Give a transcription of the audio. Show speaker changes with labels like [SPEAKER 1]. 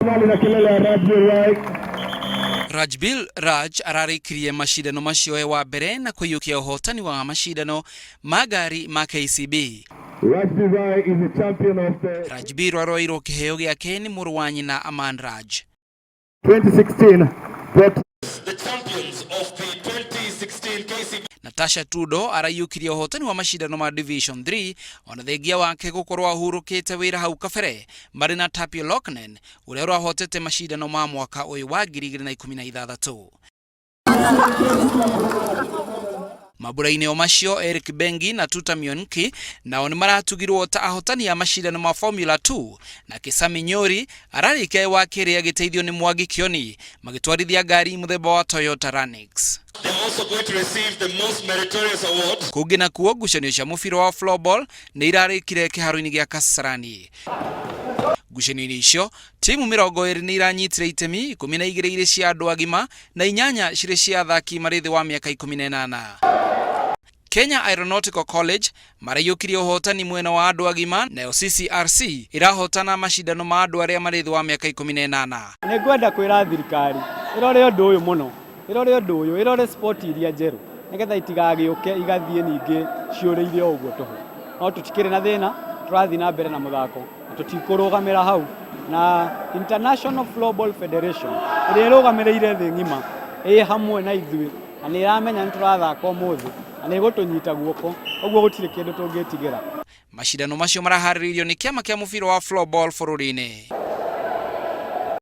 [SPEAKER 1] Na kelele ya Rajbir Rai.
[SPEAKER 2] Rajbir Raj ararĩkirie macindano macio e wa mbere na kũiyũkia ũhotani wa macindano ma ngari ma KCB.
[SPEAKER 1] Rajbir Rai is the champion of the
[SPEAKER 2] Rajbir aroirwo kĩheo gĩake nĩ mũrũ wa nyina Aman Raj.
[SPEAKER 1] 2016 brought
[SPEAKER 3] The champions of the 2016 KCB
[SPEAKER 2] Natasha Tudo araiyũkirie ũhotani wa macindano ma Division 3 ona thengia wake gũkorwo ahurũkĩte wĩra hau kabere marĩ na Tapio Loknen ũrĩa ũrahotete macindano ma mwaka ũyũ wa 2016. Mambura-inĩ o macio Eric Bengi na Tuta Mionki nao nĩ maratugirwo ta ahotani a macindano ma Formula 2 na Kisami Nyori ararĩkia e wa kerĩ agĩteithio nĩ Mwangi Kioni magĩtwarithia ngari mũthemba wa Toyota Ranix.
[SPEAKER 3] They're also going to receive the most meritorious award.
[SPEAKER 2] Kũngĩ nakuo ngucanio cia mũbira wa floorball nĩ irarĩkire kĩharo-inĩ gĩa Kasarani. Ngucanio-inĩ icio timu 20 nĩ iranyitire itemi, 12 irĩ cia andũ agima na 8 cirĩ cia athaki marĩ thĩ wa mĩaka 18. Kenya Aeronautical College maraiyũkirie ũhotani mwena wa andũ agima nayo CCRC ĩrahotana macindano ma andũ arĩa marĩ thĩ wa mĩaka 18.
[SPEAKER 4] Nĩ ngwenda kwĩra thirikari ĩrore ũndũ ũyũ mũno, ĩrore ũndũ ũyũ, ĩrore sport iria njerũ nĩgetha itigagĩũke igathiĩ ningĩ ciũrĩire o ũguo tũhũ. No tũtikĩrĩ na thĩna, tũrathiĩ na mbere na mũthako na tũtikũrũgamĩra hau. Na International Floorball Federation ĩrĩa ĩrũgamĩrĩire thĩ ng'ima ĩ hamwe na ithuĩ na nĩ ĩramenya nĩ tũrathaka ũmũthĩ na nĩ ĩgũtũnyita guoko, ũguo gũtirĩ kĩndũ tũngĩtigĩra.
[SPEAKER 2] Macindano macio maraharĩrĩirio nĩ kĩama kĩa mũbira wa floorball bũrũri-inĩ.